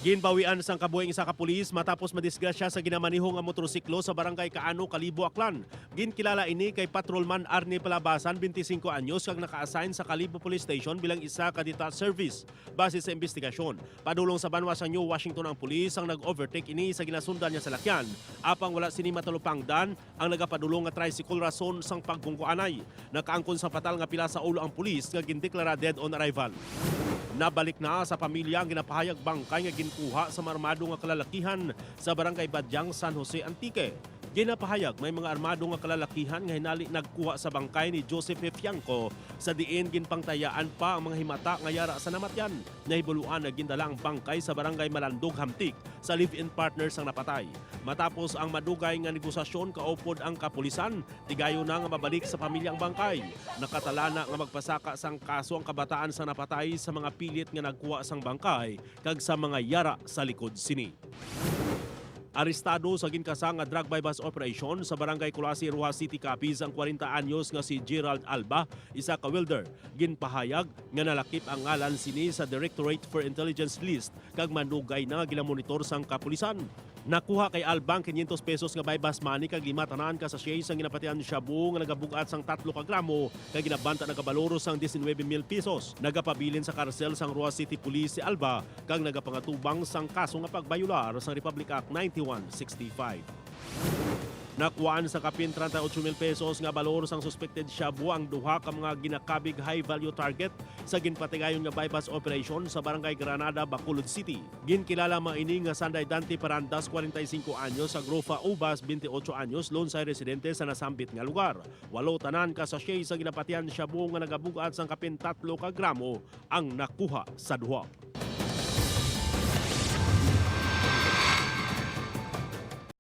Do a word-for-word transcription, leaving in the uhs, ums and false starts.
Ginbawian sang kabuhi ang isa ka pulis matapos madisgrasya sa ginamaneho nga motorsiklo sa Barangay Kaano, Kalibo, Aklan. Ginkilala ini kay Patrolman Arnie Palabasan, twenty-cinco anyos, kag naka-assign sa Kalibo Police Station bilang isa ka detached service. Base sa imbestigasyon, padulong sa banwa sa New Washington ang pulis ang nag-overtake ini sa ginasundan niya salakyan, apang wala sini matalupangdan ang nagapadulong nga tricycle rason sang pagkungkuanay. Nakaangkon sa patal nga pila sa ulo ang pulis nga gindeklara dead on arrival. Nabalik na sa pamilya ang ginapahayag bangkay nga ginkuha sa mga armado nga kalalakihan sa Barangay Badyang, San Jose, Antique. Ginapahayag may mga armado nga kalalakihan nga hinali nagkuha sa bangkay ni Joseph Hefianco, sa diin ginpangtayaan pa ang mga himata nga yara sa namatyan. Nahibaluan nga gindala ang bangkay sa Barangay Malandog, Hamtic, sa live-in partner sang napatay. Matapos ang madugay nga negosasyon, kaupod ang kapulisan, tigayon na nga mabalik sa pamilya ang bangkay. Nakatala na nga magpasaka sang kaso ang kabataan sang napatay sa mga pilit nga nagkuha sang bangkay kag sa mga yara sa likod sini. Arestado sa ginkasa nga drug buy-bust operation sa Barangay Culasi, Roxas City, Capiz, ang kwarenta anyos nga si Gerald Alba, isa ka welder. Ginpahayag nga nalakip ang ngalan sini sa Directorate for Intelligence list kag madugay na nga ginamonitor sang kapulisan. Nakuha kay Alba ang quinientos pesos nga buy-bust money kag lima tanan ka sachet sang ginapatihan shabu nga nagabug-at sang tatlo ka gramo kag ginabanta nagabalor sang diecinuebe mil pesos. Nagapabilin sa karsel sang Roxas City Police si Alba kag nagapangatubang sang kaso nga pagbayolar sang Republic Act ninety-one sixty-five. Nakuhaan sa kapin treinta y ocho mil pesos nga balor sang suspected shabu ang duha ka mga ginakabig high-value target sa ginpatigayon nga buy-bust operation sa Barangay Granada, Bacolod City. Ginkilala man ini nga sanday Dante Parandas, kwarenta y singko anyos, kag Rufa Ubas, bente ocho anyos, lonsay residente sa nasambit nga lugar. Walo tanan ka sachet sa ginapatihan shabu nga nagabug-at sang kapin tatlo ka gramo ang nakuha sa duha.